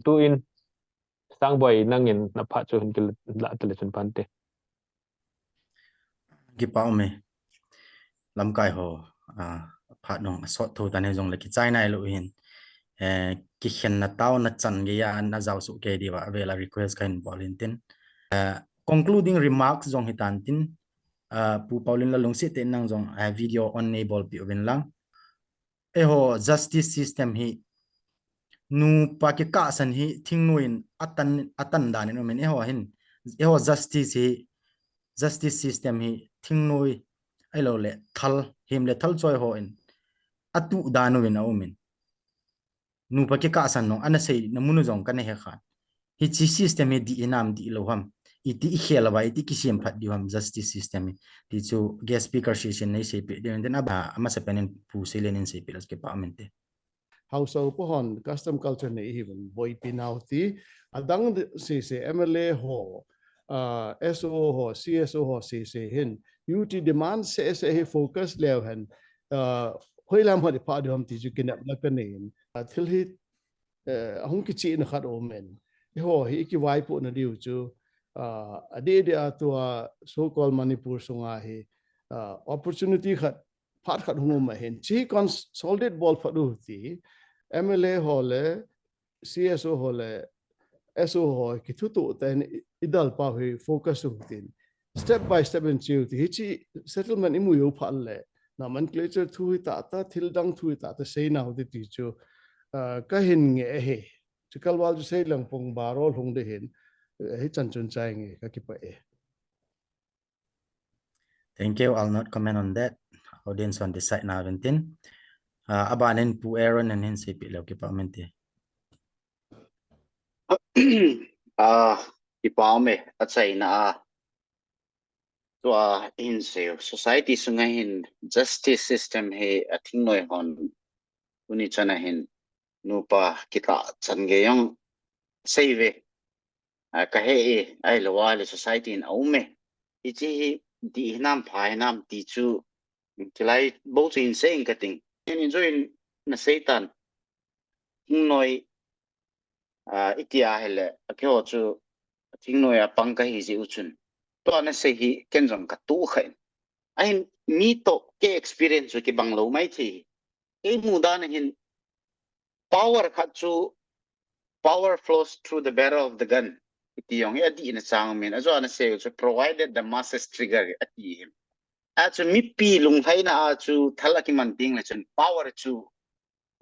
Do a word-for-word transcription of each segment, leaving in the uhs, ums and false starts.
Tu in, Sangboi, nangin na phat chu hin kila tale chun pante. Kipa ume. Lamkai ho, ah, phat nung asot tho tane jong le kichai nai lou hin. Eh, kikhenna taona chan geiya ana jao soh kei diuva, avela request kahin bol in tin. Eh, concluding remarks jong hitan tin, ah, Pu Paulin la lungset tah in nang jong, ah, video on nei bolpeh uvin lang. Eiho justice system hi nupa kikahsan hi thingnoi in atan, atan dan in umin eiho hin, eiho justice hi, justice system hi thingnoi ahilou le thal, hem le thal choi hon atuh dan uvin aumin. Nupa kikahsan nung ana seina mun u jong kana hekhan. Hiche system hi dih hinam dih lou ham. Iti ikhel uva, iti kisem phat diu ham justice system hi. Ti chu guest speaker session nei seipeh diu in tin aba, amasapen in Pu Seilen in seipeh le kipa umin te. Haosa upa hon custom culture nei hivun boipi nau ti. Adang sese M L A ho, ah, S O ho, C S O ho sese hin. U T demand sese hi focus leu hen. Ah, hoilam ho ding pha diu ham ti chu kinepna kanei in. Ah, thil hi, eh, ahung kichihna khat aumin. Eiho hi ikivaipohna diu chu, ah, adeh deh a tua so-called Manipur sunga hi, ah, opportunity khat, phat khat hung um ahin. Hiche consolidate bol phat u ti, M L A ho le, C S O ho le, S O ho kithutoh tah in i, idalpau hi focus u tin. Step by step in cheu ti. Hiche settlement imu u phat le. Nomenclature thu hi tah tah, thil dang thu hi tah tah, seinau ti ti chu, ah, kahin nge e he. Chu kalval chu seilang pong baro lhung ding hin, eh, hichan chun chai nge, kakipah e. Thank you. I'll not comment on that. Audience hon decide na uvin tin. Ah, abanin Pu Aaron in hin seipeh leu kipa umin te. Ah, kipa ume, achaina a. Tua hin seiyu, society sunga hin justice system hi athingnoi hon tuni chana hin nupa kitah chan gei jong seive. Ah, kahe e, ahilou le society in aume. Hiche hi dih hinam pha hinam ti chu kilai bou chu hin sei inge kating. Hin join na seitan. Thingnoi, ah, iti ahile, akeiho chu thingnoi a pang kahi jeh u chun. Tua nasei hi ken jong katoh kha in. Ahin mi toh kei experience chu kibang lou mai thei. Kei mudan a hin power khat chu, "Power flows through the barrel of the gun." Iti jong hi adihna chang umin. Ajo a nasei u chu, "Provided the masses trigger," ati hi. Achu mipi lunglhaina a chu thal akiman ding le chun power chu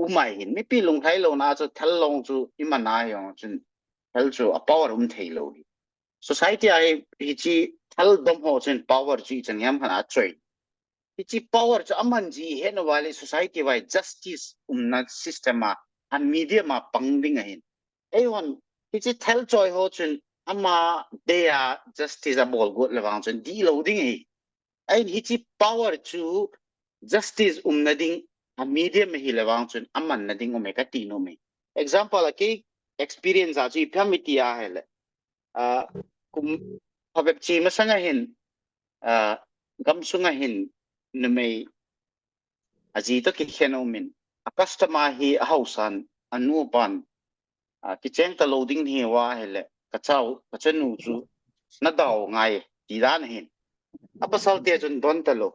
um ahin. Mipi lunglhai louna a chu thal long chu iman a jong chun thal chu a power um thei lou hi. Society a hi, hiche thal dom ho chun power chu ichan ham khat a choi. Hiche power chu aman ji ihet uva le society vai justice umna system a, a medium a pang ding ahin. Eihon, hiche thal choi ho chun ama dei a justice abol got le vang chun dih lou ding ahi. Ahin hiche power chu justice umna ding a medium ahi le vang chun amanna ding um e kati nom e. Example a kei experience a chu ipi ham iti ahile. Ah, kum phabep chi masang a hin, ah, gamsung a hin numei aji toh kikhen umin, a customer hi ahaosan, anu apan, ah, kicheng talou ding nahi uva ahile, kachau, kachanu chu nadau ngai ti dan ahin. Apasal te chun don talou.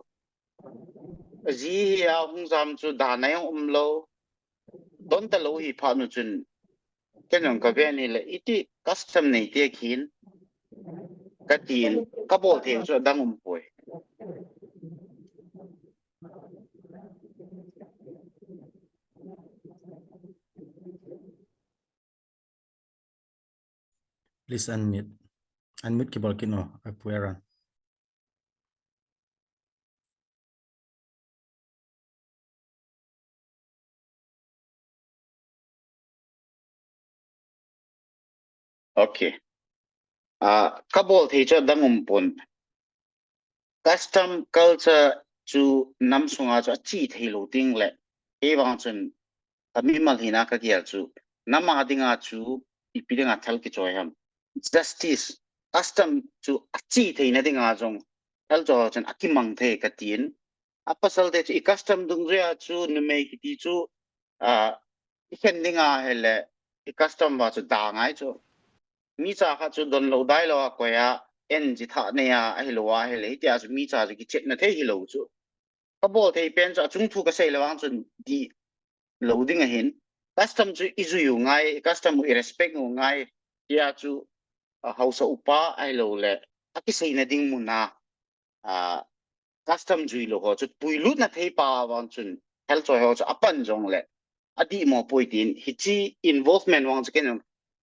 Aji hi ahung jam chu dan a jong umlou. Don talou hi phat nu chun ken jong kaven hile, iti custom nei te khin katin, kabol thei chu adang um poi. Please unmute. Unmute kibol kit o, Pu Aaron. Okay. Ah, kabol thei chu adang um pon. Custom culture chu nam sunga chu ache thei lou ding le, kei vang chun ka mimal hina kagel chu, nam a dinga chu ipi dinga thal kichoi ham. Justice, custom chu ache theina dinga jong thal choi chun akimang thei katin. Apasal te chu i custom dungjuia chu numei kiti chu, ah, ikhen dinga ahile, i custom va chu da ngai chu. Mi cha kha chu don lo dai lo a koi a, en ji tha nei a, ahi lo a, ahi le, hitia chu mi cha chu kichepna thei hi lo chu. Ka bol thei pen chu, a chung thu ka sei le vang chun di lo ding ahin. Custom chu i jui u ngai, custom u i respect u ngai, tia chu, a, hausa upa ahi lo le, a kiseina ding mun a, a, custom jui lo ho chu puilut na thei pa vang chun, hel choi ho chu a pan jong le, a di mo poi tin, hichi involvement vang chu ken jong,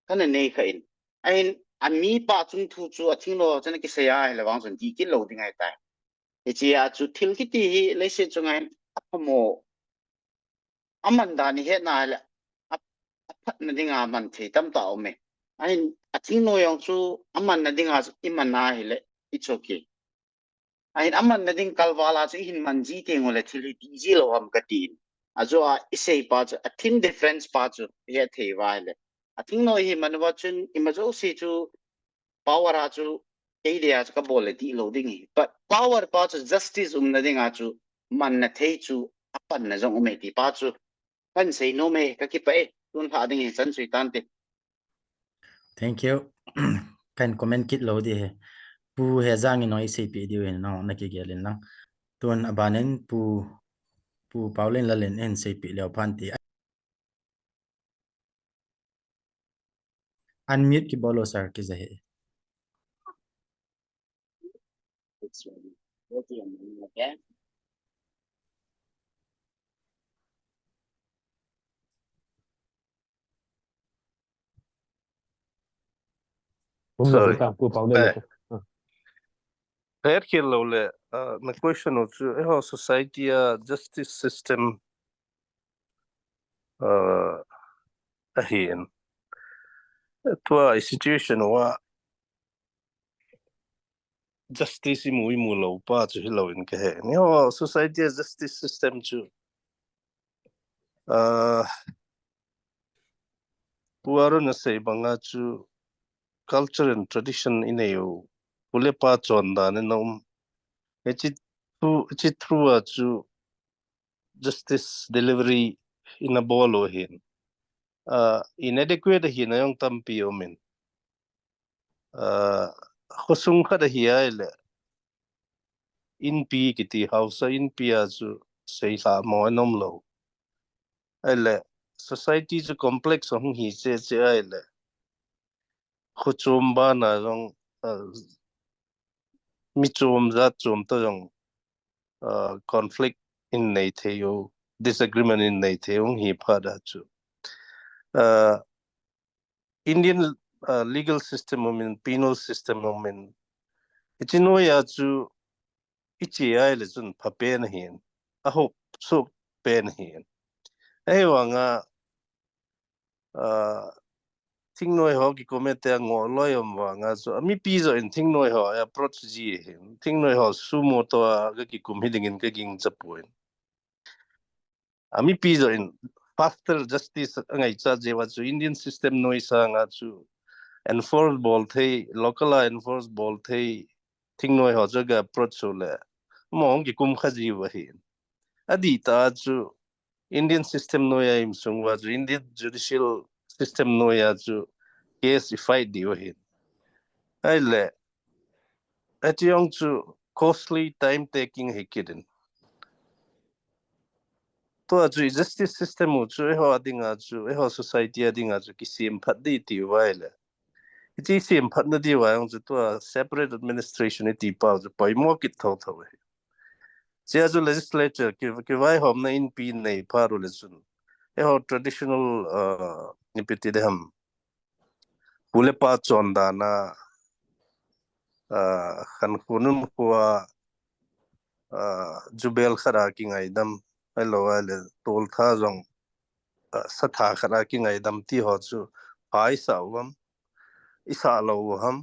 ka na nei kha in. Ahin, a mi pa chung thu chu a thing lo ho chu na kisei a, hi le vang chun di kit lo ding ai tai. Hichi a chu thil kiti hi leiset chunga hin a phamo, a man dan i hetna le a, a phatna dinga man thei tam ta um e. Ahin a thing noi jong chu a manna dinga chu i man a hi le i choki. Ahin a manna ding kalvala chu i hin man ji teng u le thil hi ti ji lo ham ka tin. A chu a i sei pa chu a thin difference pa chu i het thei va hi le. A thing noi hi man va chun i ma jo si chu power a chu, kei dia chu ka bol le ti lo ding hi. But power pa chu justice umna dinga chu, manna thei chu, a panna jong um e ti pa chu, kan sei nom e, ka kipah e, tun lha ding hi chan sui tan te. Thank you. Kan comment kit lo di he. Pu Hejang in hoi sei pi diu hin no, na kigel in lang. Tun a ban in Pu, Pu Paulin Lalin in sei pi leo phan ti. Unmute kibol o sir, kija he. Sorry. Kher khel lo le, uh, na question u chu, eiho society a justice system, uh, ahin. Tua i situation uva justice i mu i mu lo pa chu hi lo in ka he. Ni ho society a justice system chu, uh, Pu Arun a sei banga chu culture and tradition i nei u. Pu le pa chondan in um. Hichi through, hichi through a chu justice delivery i na bol u hin. Uh, inadequate hi na jong tampi um in. Uh, khosung khat a hi ai le. Inpi kiti hausa inpi a chu sei hla mo nom lo. Ai le, society chu complex hung hi che che ai le. Kho chom bana jong, uh, mi chom jat chom to jong, uh, conflict in nei thei u, disagreement in nei thei u hi pha da chu. Uh, Indian, uh, legal system um in, penal system um in, hichi noi a chu i che ai le chun pha pen ahin, a hop suk pen ahin. Ei vanga, uh, thingnoi ho ki comment te a ngo loi um vanga chu, a mipi jo in thingnoi ho a approach ji ahin, thingnoi ho sumo to a ka kikum hi dingin ka ging cha poi. A mipi jo in faster justice a ngaicha jeh uva chu Indian system noi sanga chu enforce bol thei, local a enforce bol thei, thingnoi ho chu ka approach u le, mo hung kikum kha ji u ahin. Adih tah a chu Indian system noi a i um sung uva chu Indian judicial system noi a chu case i fight diu ahin. Ai le, ati ong chu costly, time taking hi kit in. Tua chu justice system u chu eiho a dinga chu, eiho society a dinga chu kisem phat di ti uva ai le. Hichi sem phat na di uva ong chu tua separate administration i ti pau chu poimo kit tho tho ahi. Chia chu legislature ki, kivaihomna inpi nei phat u le chun, eiho traditional, uh, ipi ti ding ham, pu le pa chondan a, uh, khankho nunkho a, uh, jubel khat a kingaidam, ahilou le toltha jong, uh, satha khat a kingaidam ti ho chu pha i sa u ham, i sa lou u ham,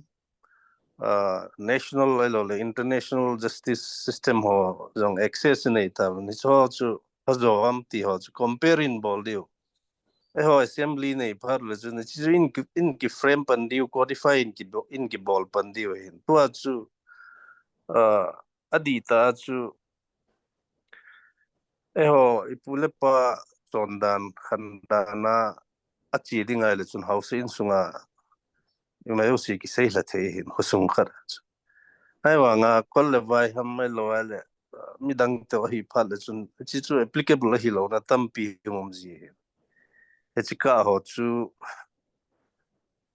uh, national ahilou le international justice system ho jong access i nei ta u ham, hicho chu pha jo ham ti ho chu compare in bol diu. Eiho assembly nei phat le chun, hichu in ki, in ki frame pan diu, codify in ki bo-, in kibol pan diu ahin. Tua chu, uh, adih tah chu, eiho i pu le pa chondan khandan a, ache ding ahile chun haosa insunga ima jouse kisei lha thei hin khosung khat a chu. Ahivanga kol le vai ham ahilou ahile, midang teu ahi phat le chun, hiche chu applicable ahilouna tampi hung um ji ahi. Hiche kah ho chu,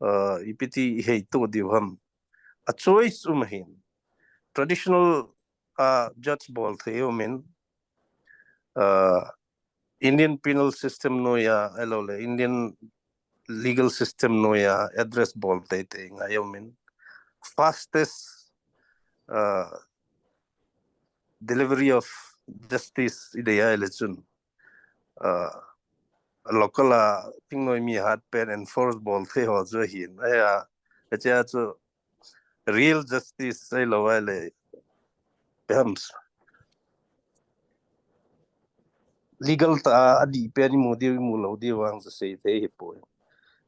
uh, ipi ti ihei to diu ham. A choice um ahin. Traditional, uh, judge bol thei um in, uh, Indian penal system noiya, ahilou le, Indian legal system noiya address bol teitei ngai um in, fastest, uh, delivery of justice idei ahile chun, uh, local a thingnoi mi hat pen enforce bol thei ho chu ahin. Ahia, hichea chu real justice ahilou ahile, perhaps legal tah a adih pen imu diu, imu lou diu vang chu sei thei hipoi.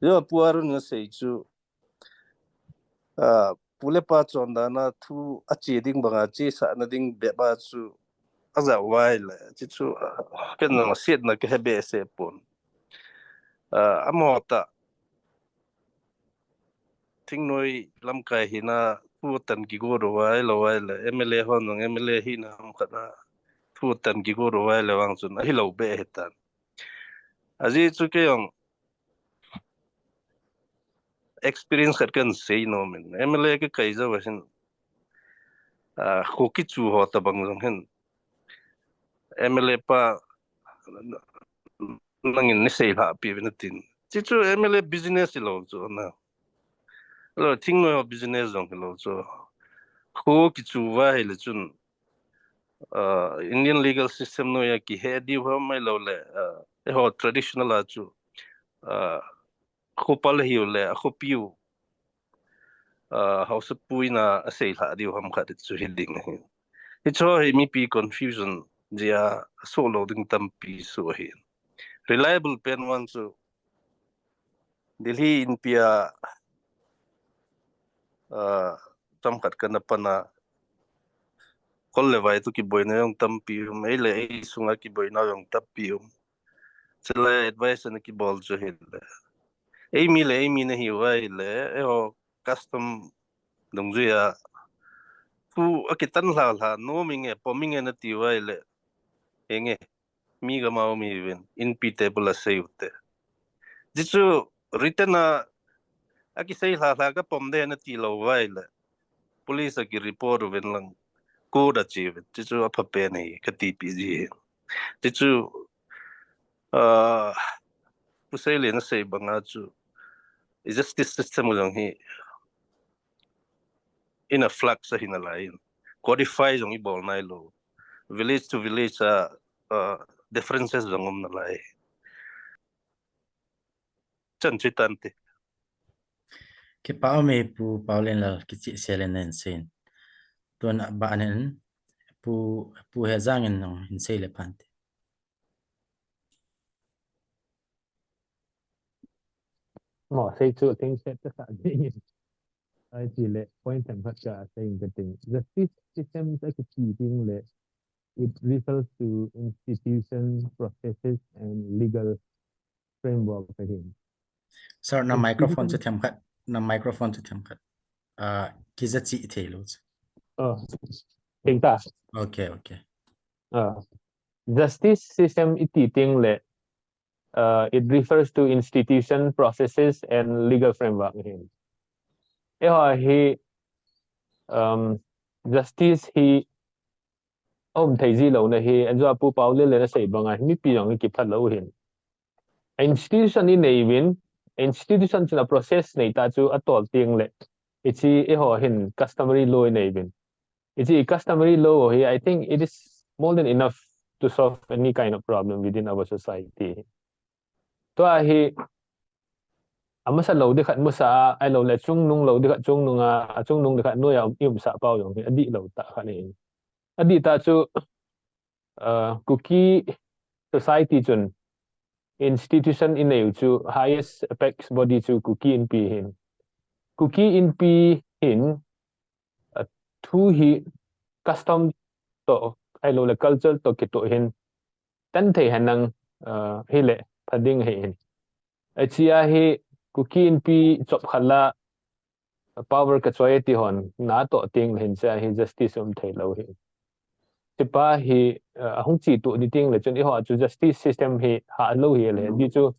Hiche a Pu Arun in asei chu, ah, pu le pa chondan a thu ache ding banga chesahna ding bep a chu ajah uva ahile, hiche chu, ah, ken jong asetna kahe behseh pon. Ah, amaho tah thingnoi lamkai hina thu atan kigot uva ahilou ahile, M L A hon jong M L A hina ham khat a thu atan kigot uva ahile vang chun ahilou beh ahitan. Ajeh chu kei jong experience khat kahin sei nom in, M L A kakai jou ahin, ah, kho kichu ho tobang jong hin, M L A pa, nangin nei seilhah peh uvin atin. Hiche chu M L A business hilou chu na. Ahilou, thingnoi ho business jong hilou chu. Kho kichu uva ahile chun, uh, Indian legal system noiya kihe diu ham ahilou le, uh, eiho traditional a chu, uh, khopa la hiu le, akhopiu, uh, haosapu in a aseilhah diu ham khat chu hiding ahi. Hiche hi mipi confusion jeh a asoh lou ding tampi soh ahi. Reliable pen vang chu Delhi Inpi a, ah, chomkhat kana pan a, kol le vai toh kiboina jong tampi um, ei le ei sunga kiboina jong tampi um. Chulai advice ana kibol chu hile, eimi le eimi nahiu ahile, eiho custom dungjuia thu akitan lhalha, nom inge, pom inge nati uva ahile, henge, mi gam a um hiuvin, Inpi te bou la sei ute. Hichu written a, akisei lhalha, kapom ding nati lou uva ahile, police a kireport uvin lang, court a che uvin, hichu aphapen ahi, katipeh ji ahi. Hichu, ah, Pu Seilin asei banga chu, justice system jong hi in a flux ahi nalai in, codify jong ibol nailou, village to village a, uh, differences jong um nalai. Chan chu tante. Kipa ume Pu Paolenlal, kicheh selen nen sein. Tuna ban in Pu, Pu Hejang in jong hin sei le phante. Mo sei chu ting set ta sa ding. Ai ti le point themkhat kasei inge kating. Justice system akiti ding le, it refers to institution, processes and legal framework ahi. Sir, na microphone chu themkhat, na microphone chu themkhat. Ah, kija chih thei lou chu. Oh, theng ta. Okay, okay. Ah, justice system iti teng le, uh, it refers to institution, processes and legal framework ahi. Eiho hi, um, justice hi um thei ji louna hi, ajo a Pu Paolenlal in asei banga hi mipi jong hi kiphat lou hin. Institution inei uvin, institution chun a process nei ta chu atol teng le, hiche eiho hin customary law inei uvin. Hiche customary law hi, I think it is more than enough to solve any kind of problem within our society. Tua hi, amasa lou ding khat masa a, ahilou le chungnung lou ding khat chungnung a, achungnung ding khat noiya um, i umsah pau jong hi, adih lou tah khat ahi. Adih tah chu, uh, Kuki society chun institution inei u chu highest apex body chu Kuki Inpi ahin. Kuki Inpi hin, uh, thu hi custom toh, ahilou le culture toh kitoh hin, tan thei henlang, uh, hile pha ding ahin. Achia hi Kuki Inpi chop khat la power kachoi ti hon natoh teng le hin chia hi justice um thei lou hi. Tipa hi, uh, ahung chi tu ni teng le chun eiho chu justice system hi ha lou hi le. Di chu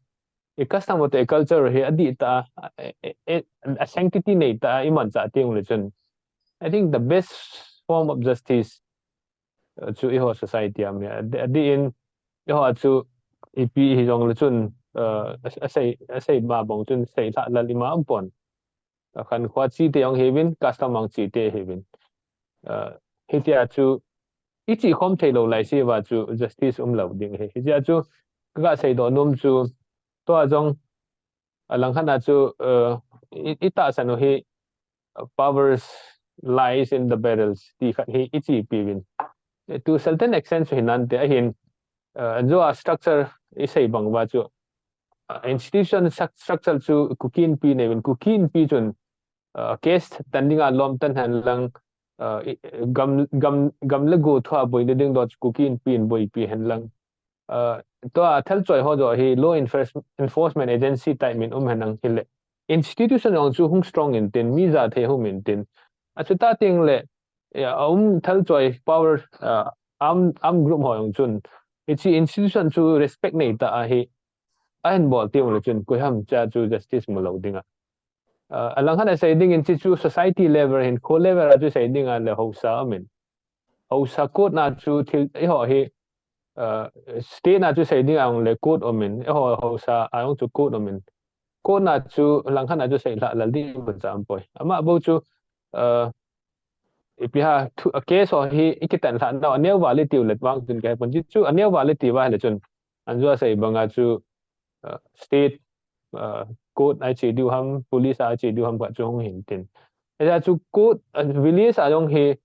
i custom to i culture hi adih ta, a, a, a, a sanctity nei ta i man cha teng le chun. I think the best form of justice, uh, chu eiho society a mi a, a, adih in eiho chu ipi hi jong le chun, uh, a, asei, asei ma bang chun sei lha lal ima um pon. A khan khua chi te jong hevin, custom ang chi te hevin. Uh, hitia chu i chi khom thei lou lai si va chu justice um lou ding hi. Hitia chu ka ga sei doh nom chu tua jong a lang khan a chu, uh, i, i tahsan u hi, uh, powers lies in the barrels ti khat hi i chi pi vin. To certain extent chu hi nan te ahin, uh, jo a structure i sei bang va chu, uh, institution struc-, structure chu Kuki Inpi nei vin, Kuki Inpi chun, uh, case tan ding a lom tan hen lang, uh, i, gam, gam, gam le go thua boi ding doh chu Kuki Inpi in boi pi hen lang. Uh, tua thal choi ho jo hi law enforce-, enforcement agency type min um hen lang hi le. Institution jong chu hung strong in tin, mi ja thei hum in tin. A chu ta teng le, ya, a um thal choi power, uh, arm, arm group ho jong chun. Hichi institution chu respect nei ta a hi. A hin bol teng le chun, koi ham cha chu justice mu lou ding a. Uh, a lang khan a sei ding in chi chu society level hin, kho level a chu sei ding a le hausa um in. Hausa code na chu thil, eiho hi, uh, state na chu sei ding a le code um in, eiho hausa a jong chu code um in. Code na chu lang khan a chu sei lha lal ding mun cha um poi. Ama bo chu, uh, ipi ha, thu, a case ho hi i kitan lha nau, a neo va le tiu le vang chun ka he pon chi chu, a neo va le tiu va le chun. An jo a sei bang a chu, uh, state, uh, code a che diu ham, police a che diu ham ka chu hung hin tin. Aja chu code, uh, village a jong hi,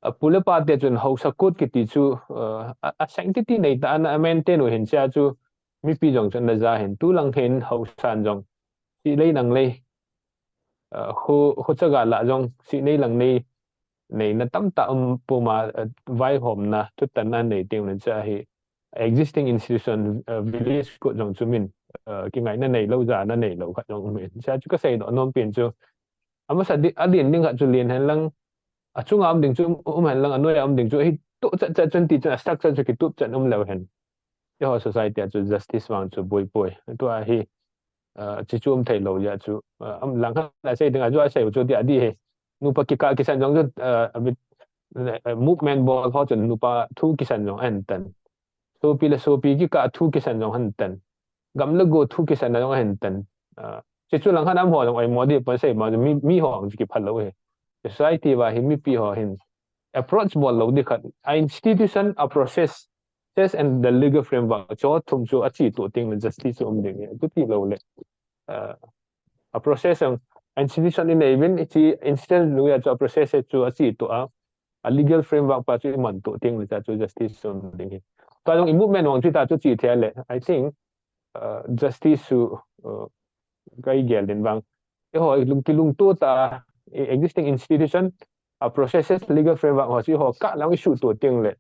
uh, pu le pa te chun hausa code kiti chu, uh, a, a sanctity nei ta a na maintain u hin chia chu mipi jong chun na ja hin tu lang hin hausan jong si lei nang lei, uh, khu, khu chaga la jong si nei lang nei, nei na tam ta um puma, uh, vaihom na, thutan na nei teng le cha hi existing institution, uh, village code jong chu min, uh, kingaina nei lou, jana nei lou khat jong um in. Cha chu ka sei doh nom pen chu. Amasa di, a din ding khat chu lien hen lang, a chunga um ding chu um hen lang, a noi a um ding chu hi tu chat chat chun ti chun a structure chu kitup chat um leu hen. Eiho society a chu justice vang chu boi boi. Tua hi, uh, chi chu um thei lou ya chu, uh, um lang khan a sei ding a chu a sei chu ti a di hi. Nupa kikah kisan jong chu, uh, a bit, uh, movement bol ho chun nupa thu kisan jong an tan. Sopi le sopi kikah thu kisan jong han tan. Gam le go thu kisan jong han tan. Uh, chi chu lang khan am ho jong ai mo di pon sei ma mi, mi ho jong kiphal lou hi. Society va hi mipi ho hin approach bol lou di khat. A institution, a process, process and the legal framework chu thum chu a chi tu teng le justice um ding hi. Tu ti lou le. Uh, a process ang institution in even chi institution lu ya chu a process chu a chi tu a, a legal framework pa chu i man tu teng le cha chu justice um ding hi. Ka jong i movement vang chu ta chu chi thei le. I think, uh, justice chu, uh, kai gel din vang. Eiho i lung kilung tu ta i existing institution, a processes, legal framework ho chu eiho ka lang i su tu teng le.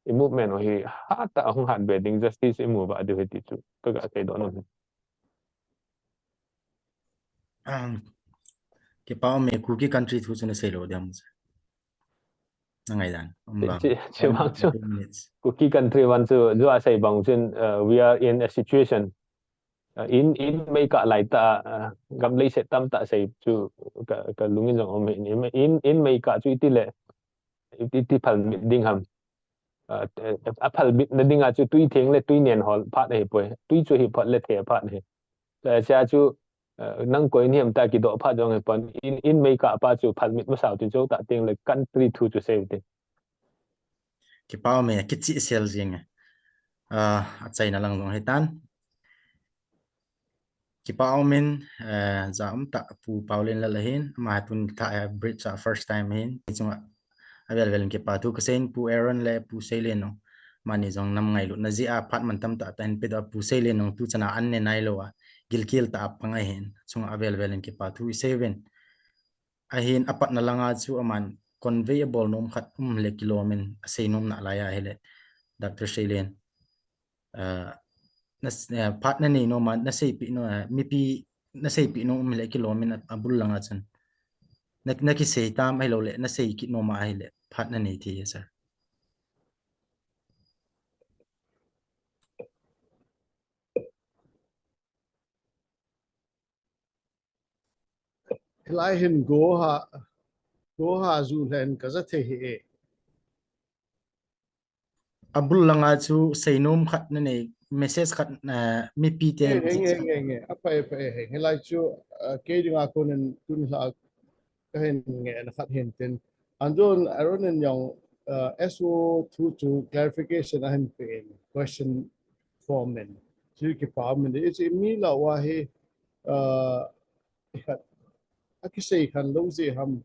I movement ho hi ha ta hung hat be ding justice i mu va diu hi ti chu ka ga sei doh nom. Um, kipa um e Kuki country thu chu na sei lou diam. Na ngai dan. Um, chi, chi, chi vang chu. Kuki country vang chu, chu a sei bang chun, uh, we are in a situation. Uh, in, in mei ka lai ta, uh, gam lei set tam ta sei chu ka, ka lungin jong um in, in, in mei ka chu iti le, iti, iti phal mit ding ham. Uh, a phal mit na ding a chu tui theng le tui nen hol phat ahi poi. Tui chu hi phat le the phat ahi. Cha chu, uh, nang koi niam ta kidoh phat jong hi pon in, in mei ka pa chu phal mit masau tin chu ta teng le country thu chu sei u te. Kipa um e, kichi sel jing e. Uh, a chaina lang jong hi tan. Kipa um in, uh, ja um ta Pu Paulin la la hin, ama tun tha, uh, bridge a first time hin. Chunga avel vel in kipa thu ka sei in Pu Aaron le Pu Seilin no. Mani jong nam ngailut na jia phat man tam ta ta hin pe doh Pu Seilin no tu chana an ne nai lou a. Gilkial ta a pang ahin. Chunga avel vel in kipa thu i sei uvin. Ahin apat na langa chu aman convey a bol nom khat um le kilom in a sei nom na lai a hi le. Doctor Seilin. Uh, na s-, eh, phat na nei nom a, na seipi nom, eh, mipi na seipi nom um le kilom in a, abul langa chun. Na, na kisei tam ahilou le, na sei kit nom a ahile, phat na nei thei e sir. Hilai hin go ha, go ha ju len ka ja thei hi e. Abul langa chu seinom khat na nei, message khat, eh, mipi te. Heng, heng, heng, heng, heng. Apai, apai, heng. Hilai chu, eh, kei dinga konin tun la ka hin nge na khat hin tin. Anjon Aaron in jong, uh, S O two chu clarification ahin pe in question form in. Chu kipa min. It's a mi la wa hi, uh, khat, a kisei khan lou jeh ham,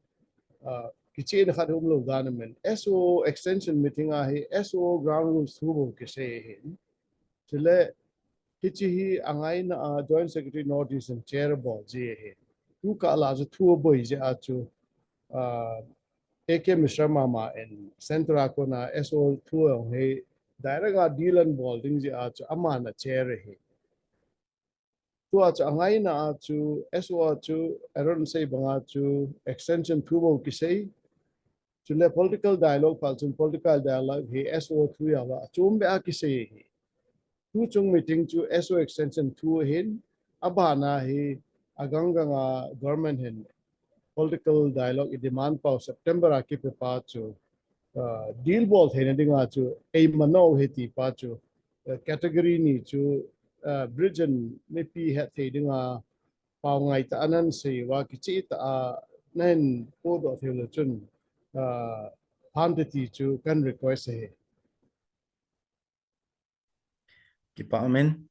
uh, kichehna khat um lou dan amen. S O extension meeting a hi S O ground rules thu bou kisei hin. Chule, hiche hi angaina a Joint Secretary North East in chair bol ji ahi. Tu kah la chu thu aboi jeh a chu, uh, A K Mishra mama in Centre a kona S O thu jong hi direct a deal ahin bol ding jeh a chu aman a chair ahi. Tua chu angaina a chu S O a chu Aaron sei banga chu extension thu bou kisei. Chule political dialogue pal chun political dialogue hi S O thu jeh a chom be a kisei hi. Tu chung meeting chu S O extension thu hin abana hi agang gang a government hin political dialogue i demand pau September a kipe pa chu, uh, deal bol theina dinga chu eima nom hi ti pa chu, uh, category ni chu, uh, bridge in mipi het thei dinga pau ngai ta anan sei va kicheh ta a nan po do thei le chun, uh, phan te ti chu kan request he. Kipa amen.